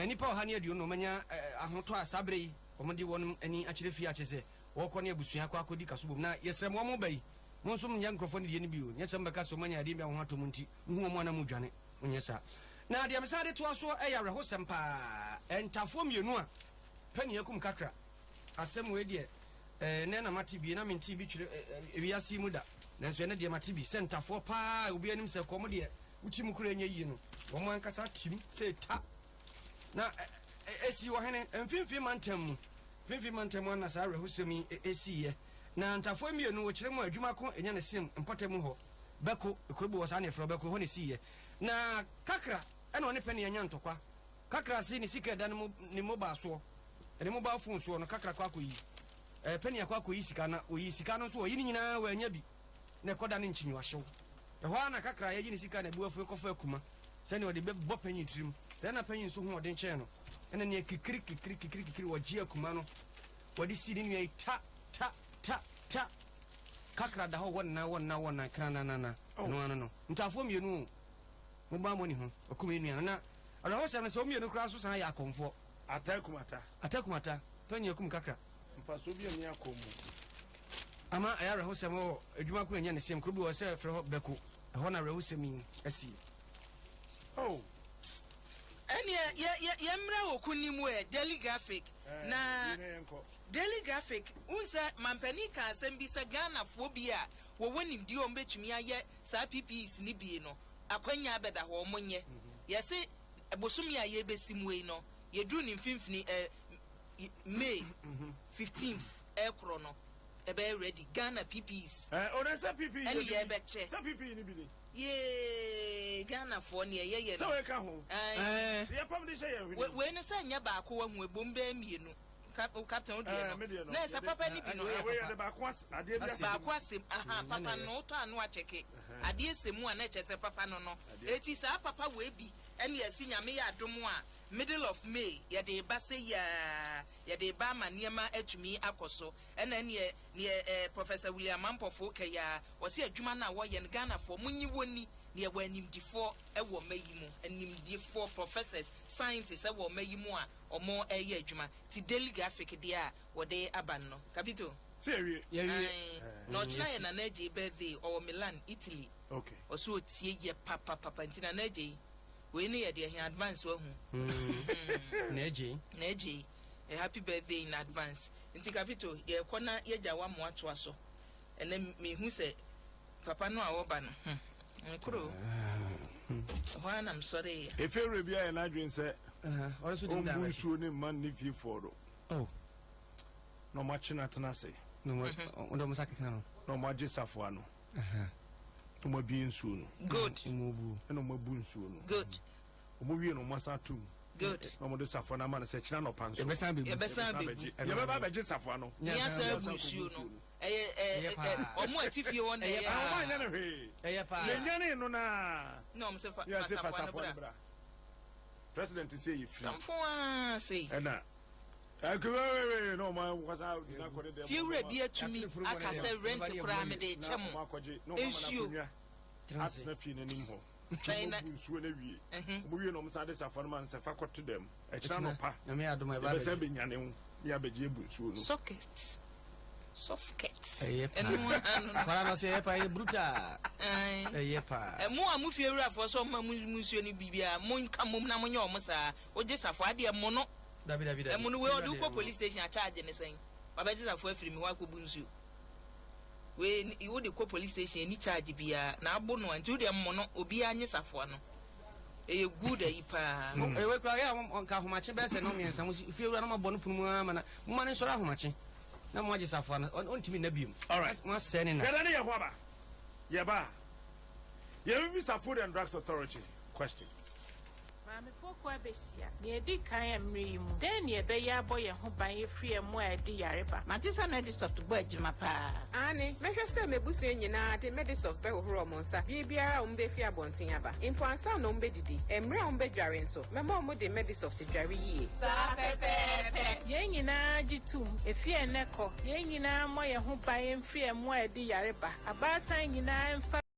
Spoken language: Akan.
Nnipa 120 na wɔanya ahotɔ a saa berɛ yi wɔde wɔn ani akyerɛ fie a kyerɛ sɛ wɔrekɔ ne abusua akɔ akɔdi kasobom. Na yɛsrɛ mo wɔn ba yi, mo nso monyɛ nkurɔfoɔ no deɛ no bi o, nyɛ sɛ mobɛka sɛ wɔanya adeɛ bi a wɔn ho atɔ mo nti mohu wɔn a na modwane, monyɛ saa. Na deɛ mesan de toa soɔ yɛ awerɛhosɛm paa, ntafoɔ mmienu a panin akum kakra. Asɛm wei deɛ ɛnnɛ na mate bi, na mentee bi twerɛ wiase yi mu da, nanso ɛnnɛ deɛ mate bi sɛ ntafoɔ paa a obiara nim sɛ kɔm deɛ Wo tirim kura nyɛ yie no, wɔn ankasa tirim sɛ ta. Na esii wɔ hene mfimfini mantam mu. Mfimfini mantam mu na saa awerɛhosɛm yi esiiɛ. Na ntafoɔ mmienu wɔkyerɛ mu a adwuma ko nya ne sem mpɔtam hɔ. Bɛko, kuro bi wɔ saa na yɛfrɛ hɔ Bɛko, ɛhɔ na esiiɛ. Na Kakra ɛna ɔne Pɛni anya ntɔkwa. Kakra se ne sika ɛda ne mo ne mobile soɔ, ne mobile phone soɔ no Kakra kɔ akɔyi. Ɛɛ Pɛni akɔ akɔyi sika na ɔyi sika no nso ɔyi ne nyinaa wannya bi. Na ɛkɔda ne nkyinwahyew. Ɛhɔ ara na kakra a yɛagye ne sika na abu afu kɔfa akuma sɛnea ɔde bɛbɔ panyin tirim. Sɛɛ na panyin nso ho ɔden kyɛn no. Ɛnna nea kikiri kikiri kikiri kikiri ɔgye akuma no, wɔde sii ne nua yi ta ta ta ta. Kakra da hɔ wɔ nna wɔ nna wɔ nna krananana. Ɛno ano no, ntaafoɔ mmienu o, mo ba mo ni ho, ɔkum ne nua no. Na awerɛhosɛm no sɛ wɔn mmienu koraa nso san yɛ akɔmfoɔ. Ata akum ata. Ata akum ata. Panyin akum kakra. Mfasoɔ bi nni akɔm mu. Ama ɛyɛ awerɛhosɛm wɔ adwuma ko ɛnyɛ ne sɛm kuro bi wɔ sɛ frɛ hɔ Bɛko ɛhɔ na awerɛhosɛm yi asie. Oh. Ɛneɛ yɛ yɛ yɛmmra wɔ kunni mu ɛ Daily Graphic na Daily Graphic wohu sɛ mampanin kaa asɛm bi sɛ Ghanafoɔ bi a wɔwɔ nimdeɛ a wɔbɛtumi ayɛ saa PPEs no bi no akwanya abɛda hɔ wɔnyɛ yɛse bosome a yɛrebɛsi mu yi no yɛduru ne mfimfini ɛ May 15th ɛkorɔ no ɛbɛyɛ ready Ghana PPEs ɛne yɛbɛkyɛ Yee Ghana foɔ neɛ yɛyɛ no ae Wei no sɛ nyɛ baako wahu ɛbom bɛyɛ mmienu Captain wo deɛ no na ɛsɛ papa no bi no baako asɛm aha papa no wotɔ ano akyɛke adeɛ sɛ mu a na ɛkyɛ sɛ papa no no eti saa papa wei bi ɛne ɛsi Nyame yɛ adom a Middle of May yɛde reba sɛyi ara, yɛde reba ama nneɛma atumi akɔ so. Ɛna ɛneɛ neɛ eh, Professor William Mampɔfo ka yi ara, ɔse adwuma no a wɔyɛ no Ghanafoɔ monye wɔn ni, na yɛwɔ animdifoɔ wɔ ɔma yi mu, animdifoɔ, professors, scientists wɔ ɔma yi mu a wɔn reyɛ adwuma. Nti Daily Graphic deɛ a wɔde aba no no. Kapito? Sɛ yɛwie. Yɛwie. Ae, na ɔkyena yɛ Nana Adjei birthday, ɔwɔ Milan, Italy. Okay. Ɔse ɔtie yɛ papapapa, nti Nana Adjei. Wei no yɛ deɛ he advance wahu. Na agye. Na agye. A happy birthday in advance. Nti Kapito yɛkɔ na yɛgya wo ama watoa so. Ɛnɛ mehu sɛ papa no a ɔba no hmm mekoro ɛhɔ ara na mesɔreeɛ. Efewura bi ayɛ n'adwene sɛ ɔmbu nsuo ne mma ne fiefoɔ do. Oh. Na ɔmo akye no atena ase. Na ɔmo nsa keka no. Na ɔmo agye safoa no. Ɔmo abue nsuo no. Good. Ɔmo abu. Ɛna ɔmo abu nsuo no. Good. Ɔmo wie no ɔmo asan atum. Good. Na ɔmo de safoa no ama no sɛ kyena anɔpa nso. Yɛbɛsan abɛbu. Yɛbɛsan abɛbu. Yɛbɛba abɛgye safoa no. Ne asan abu nsuo no. Ɛyɛ ɛ ɛ ɔmo a ɛte fie hɔ no na ɛyɛ paa. Ɔmo anyɛ no hwee. Ɛyɛ paa. Yɛnyanee no naa. Na ɔmo sɛ fa safoa no bra. President sɛ yɛ firi. Samfo aa sei. Ɛna. Fiewura bi atumi aka sɛ rent koraa mede rekyɛ mo. Nsuo. Atena fie n'anim hɔ. Twɛn na. Nsuo no awie. Wɔn wie na wɔn san de safoa no ma no sɛ fa kɔto dɛm. Ɛkyerɛ anɔpa. Yɛbɛsan bɛnyane wo ne abɛgye abu nsuo no. Socket. Sosket. Ɛyɛ paa. Ɛno ano no. Akwadaa no ɔsɛ ɛyɛ paa ɛyɛ brutal. Ɛyɛ paa. Mo a mo fiewurafoɔ sɛ ɔma mo nsuo no biribiara monka mmom na monyɛ wɔn saa. Wogye safoa adeɛ mono. Dabi dabi dabi. Ɛmu no wei ɔde wo kɔ police station a charge ne sɛn? Wabɛgye safoa afiri me hɔ akɔbu nsuo. Wei wode kɔ police station ɛni charge biara na abo no a nti wodeɛ mmono obiara nye safoa no. Ɛyɛ good ayi paa. Mm. Wei koraa yɛ a nka ahomakye bɛyɛ sɛ nnɔnmiɛnsa mo fie wura no mabɔ no pono mu ara ma na moma no nsɔre ahomakye na mo agye safoa no ɔntumi nna biom. Alright. Mo asɛe ne na. Yɛda ne yɛ ho aba. Yɛba a yɛbɛbisa Food and Drugs Authority questions. Maamefo kuo abɛhyia. Nea edi kan mmere yi mu, dɛn na yɛbɛyɛ abɔ yɛn ho ban afiri mmoa a ɛde yare ba? Mate sɛ Medisoft bɔ adwuma paa. Aane, mɛhwɛ sɛ m'abusua nyinaa de Medisoft bɛhohoro wɔn nsa bere biara a wɔbɛfi abɔnten aba, mpo ansa na wɔbɛdidi. Mmerɛ a wɔbɛdware nso, mɛma wɔde Medisoft adware yie. Saa pɛpɛɛpɛ! Yɛn nyinaa gye tom. Efi ɛnnɛ kɔ, yɛn nyinaa mmɔ yɛn ho ban mfiri mmoa a ɛde yare ba. Abaatan nyinaa mfa.